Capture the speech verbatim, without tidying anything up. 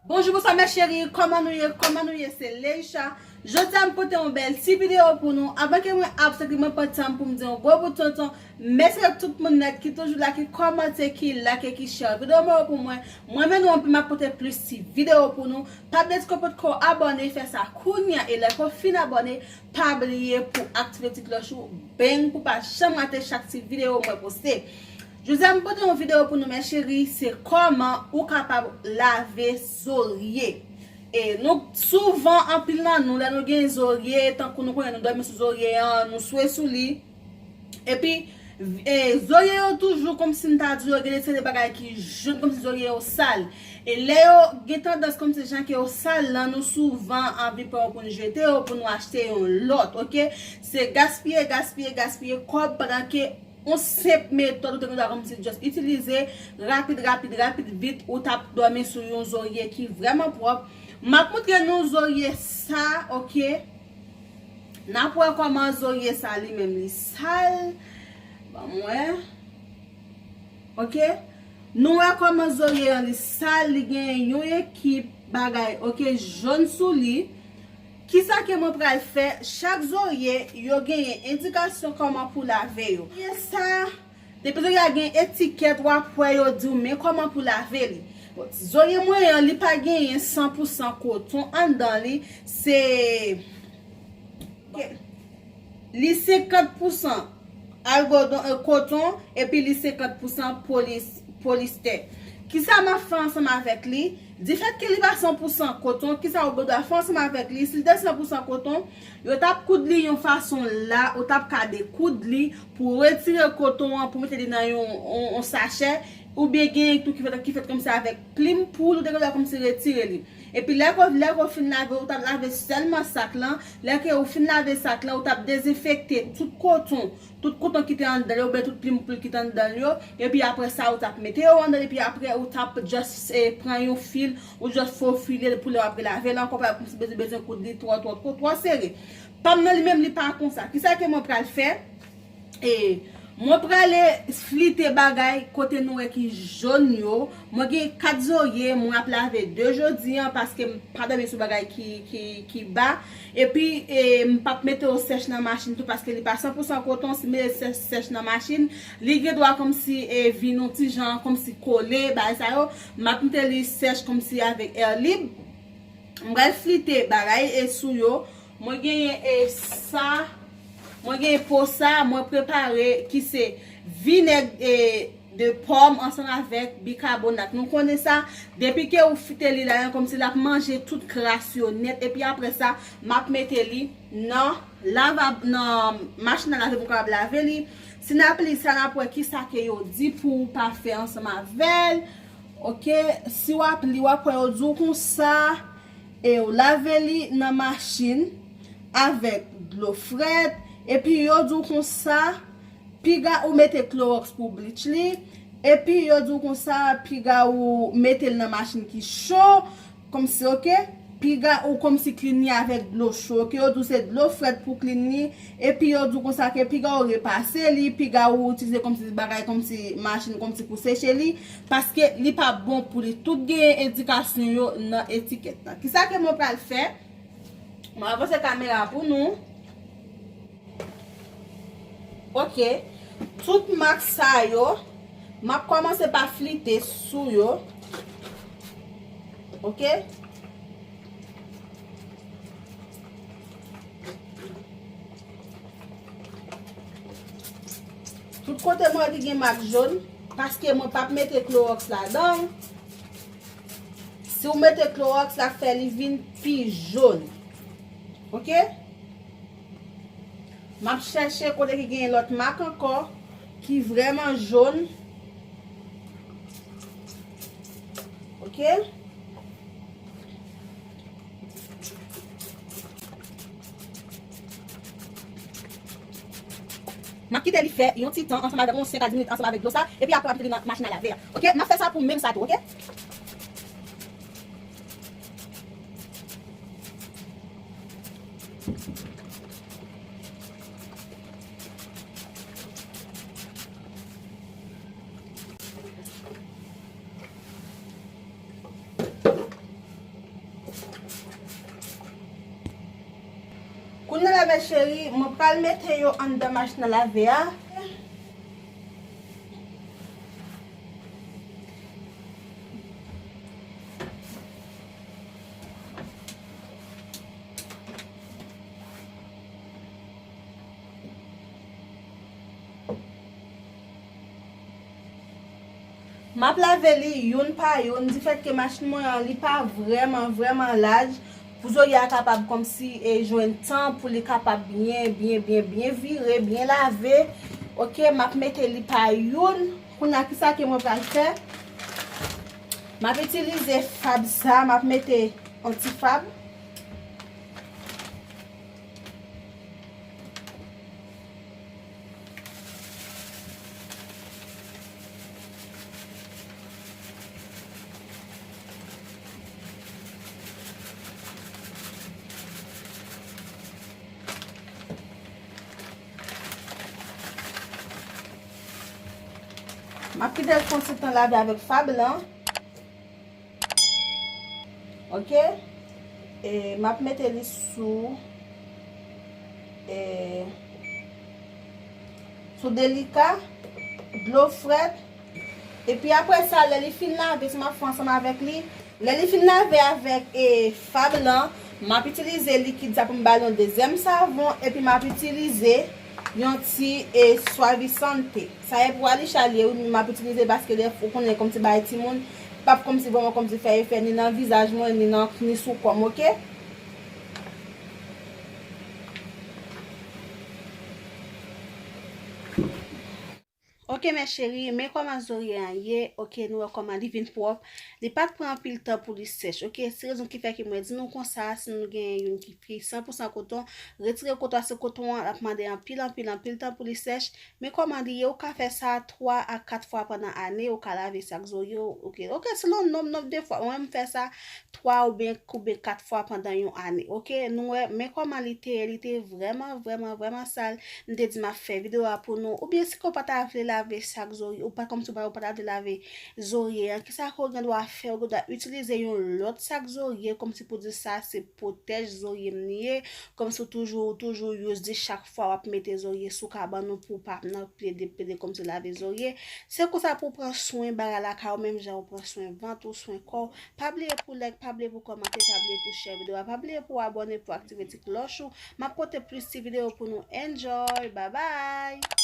Bonjou, bonswa, mes chéris. Kòman nou ye? Kòman nou ye? Se Leisha. Jodi a, m pote yon bèl ti videyo pou nou. Avan ke mwen absent, mwen pran tan pou m di yon gwo bout tonton mèsi ak tout moun nèt ki toujou la, ki kòmante, ki like, ki share videyo mwen yo pou mwen. Mwen menm nou anpil, m ap pote plis ti videyo pou nou. Pa bliye, si w potko abòne, fè sa kounye a. E lè ke w fin abòne, pa bliye pou aktive ti klòch ou, beng, pou pa janm rate chak ti videyo mwen poste. Jodi a, m pote yon videyo pou nou, mes chéris, se kòman ou kapab lave zorye. E nou, souvan, anpil nan nou, lè nou gen zorye, tankou nou konnen nou dòmi sou zorye an, nou swe sou li. Epi, e, zorye yo toujou, kòmsi m ta di, yo gen de seri de bagay ki jòn, kòmsi zorye yo sal. E lè yo gen tandans kòmsi jan ke yo sal lan, nou souvan anvi pran yo pou n jete yo, pou nou achte yon lòt, oke? Se gaspiye, gaspiye, gaspiye kòb, pandan ke yon senp metòd ou te gen dwa kòmsi just itilize, rapid, rapid, rapid, vit, ou t ap dòmi sou yon zorye ki vrèman pwòp. M ap montre nou zorye sa, oke? N ap wè kòman zorye sa li menm li sal. Ban m wè. Oke? Nou wè kòman zorye an li sal, li gen yon ekip bagay, oke, jòn sou li. Kisa ke mwen pral fè? Chak zorye, yo genyen endikasyon kòman pou lave yo. Zorye sa, depi zorye a gen etikèt, w ap wè yo di w men kòman pou lave li. Bon, zorye mwen an, li pa genyen san pou san koton anndan li. Se, oke. Li senkant pou san algodon, e, koton, epi li senkant pou san polis-, polistè. Kisa m ap fè ansanm avèk li? Difèt ke li pa san pou san koton, kisa ou gen dwa fè ansanm avèk li? Si l te san pou san koton, yo t ap koud li yon fason la, ou t ap ka dekoud li pou retire koton an, pou mete li nan yon, yon, yon sachè, oubyen gen tou ki fèt, ki fèt kòmsi avèk plim poul, ou te gen dwa kòmsi retire li. Epi lè ke, lè ke w fin lave, ou t ap lave sèlman sak lan. Lè ke ou fin lave sak lan, ou t ap dezenfekte tout koton, tout koton ki te anndan l yo, oubyen tout plim poul ki te anndan l yo. Epi apre sa, ou t ap mete yo anndan l, epi apre, ou t ap just, eh, pran yon fil, ou just fofile l pou lè w ap relave l ankò, pa kòmsi bezwen, bezwen koud li twò, twò, twò, twò sere. Pa m nan li menm, li pa konsa. Kisa ke mwen pral fè? E mwen prale flite bagay kote nou wè ki jòn yo. Mwen gen kat zorye, mwen ap lave de jodi an paske m pa dòmi sou bagay ki, ki, ki ba. Epi, e, m p ap mete yo sèch nan machin tou paske li pa san pou san koton. Si m mete sèch, sèch nan machin, li gen dwa kòmsi, e, vin yon ti jan kòmsi kole, bagay sa yo. M ap mete li sèch kòmsi avèk air lib. M pral flite bagay e sou yo. Mwen genyen e sa, mwen genyen po sa, mwen prepare ki se vinèg e de pòm ansanm avèk bikabonat. Nou konnen sa, depi ke ou flite li la, kòmsi l ap manje tout kras yo nèt. Epi apre sa, m ap mete li nan lavab, nan machin a lave pou m kapab lave li. Si n ap li sa, n ap wè kisa ke yo di pou w pa fè ansanm avè l. Oke, si w ap li, w ap wè yo di w konsa, e w lave li nan machin avèk dlo frèt, epi yo di w konsa, piga ou mete klowòks pou w bleach li, epi yo di w konsa, piga ou mete l nan machin ki cho, kòmsi, oke, piga ou kòmsi clean li avèk dlo cho, ke yo di w se dlo frèt pou clean li, epi yo di w konsa ke piga ou repase li, piga ou itilize kòmsi bagay kòmsi machin kòmsi pou seche li, paske li pa bon pou li. Tout genyen endikasyon yo nan etikèt la. Kisa ke mwen pral fè? Mwen avanse kamera pou nou. Oke. Tout mak sa yo, m ap kòmanse pa flite sou yo. Oke. Tout kote mwen ki gen mak jòn, paske mwen p ap mete klowòks ladan. Si w mete klowòks, l ap fè li vin pi jòn. Oke? M ap chèche kote ki gen lòt mak ankò ki vrèman jòn. Oke? M ap kite li fè yon ti tan ansanm avèk yon senk a dis minit ansanm avèk dlo sa, epi apre m ap kite li nan machin a lave a. Oke? M ap fè sa pou menm sa tou, oke? Cheri, mwen pral mete yo anndan machin a lave a. M ap lave li youn pa youn, difèt ke machin mwen an, li pa vrèman, vrèman laj, pou zorye a kapab kòmsi e jwenn tan pou li kapab byen, byen, byen, byen vire, byen lave. Oke, m ap mete li pa youn. Kounye a, kisa ke mwen pral fè? M ap itilize fab sa, m ap mete yon ti fab. M ap kite l pran ti tan lave avèk fab lan. Oke? E m ap mete li sou, e, sou delika, dlo frèt. Epi apre sa, lè li fin lave, sa m ap fè ansanm avèk li. Lè li fin lave avèk, e, fab lan, m ap itilize likid sa pou m ba l yon dezyèm savon, epi m ap itilize yon ti, e, suavisante. Sa e pou Alisha li ye, wi, m ap itilize paske lè ou konnen kòmsi bagay timoun, p ap kòmsi vrèman kòmsi fè efè ni nan vizaj mwen, ni nan, ni sou kò m, oke? Oke, mes chéries, men kòman zorye an ye, oke, nou wè kòman li vin pwòp. Li pa t pran anpil tan pou li sèch, oke? Se rezon ki fè ke mwen di nou konsa, si nou gen youn ki, ki san pou san koton, retire koton an, se koton an, l ap mande anpil, anpil, anpil tan pou li sèch. Men kòman li ye, ou ka fè sa twa a kat fwa pandan ane, ou ka lave sak zorye w, oke? Oke, selon nonb, nonb de fwa. Mwen, m fè sa twa oubyen, oubyen kat fwa pandan yon ane, oke? Nou wè, men kòman li te ye, li te vrèman, vrèman, vrèman sal. M te di m ap fè videyo a pou nou. Oubyen si ke w pa ta vle lave sak zorye, ou pa kòmsi ou pa, ou pa ta vle lave zorye an, kisa ke w gen dwa fè? Ou gen dwa itilize yon lòt sak zorye, kòmsi pou di sa se pwotèj zorye m li ye, kòmsi w toujou, ou toujou use li chak fwa w ap mete zorye sou kabann ou pou w pa nan plede, plede kòmsi lave zorye. Se konsa pou w pran swen bagay lakay ou, menm jan ou pran swen vant ou, swen kò w. Pa bliye pou like, pa bliye pou kòmante, pa bliye pou share videyo a, pa bliye pou abòne, pou aktive ti klòch ou. M ap pote plis ti videyo pou nou. Enjoy! Bye bye!